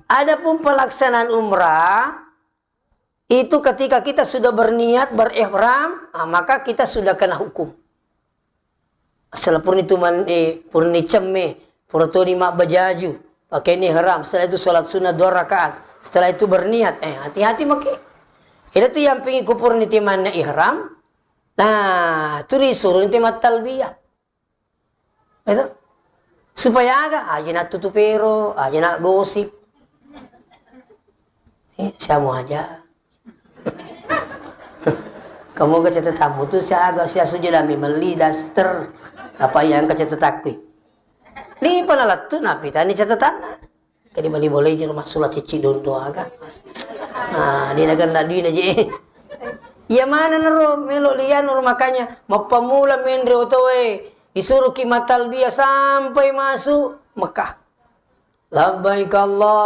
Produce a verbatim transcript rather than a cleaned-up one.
Adapun pelaksanaan umrah, itu ketika kita sudah berniat, berihram, ah, maka kita sudah kena hukum. Asal purni tu man, eh, purni cemme, pura toni mabbajaju, pakai ihram, setelah itu sholat sunnah dua rakaat, setelah itu berniat, eh, hati-hati maki. Itu tu yang pingin kupurni temanna ihram, nah, tu disuruh nanti mattalbiyah. Itu. Supaya aga? Aja nak tutup ero, aja nak gosip. Eh, siamo aja. Kamu ke catatanmu tu siaga, sia sujud ami meli daster. Apa yang ke catatakku? Ni panalattu napi tani catatanna. Jadi bali boleh je rumah sula cici dondo aga. Nah, dia dagang nak duit aja. Iya mana nero melo lian, makanya mappamula menre otoe. Disuruh ki matalbiyah sampai masuk Mekah. Labbaik Allah.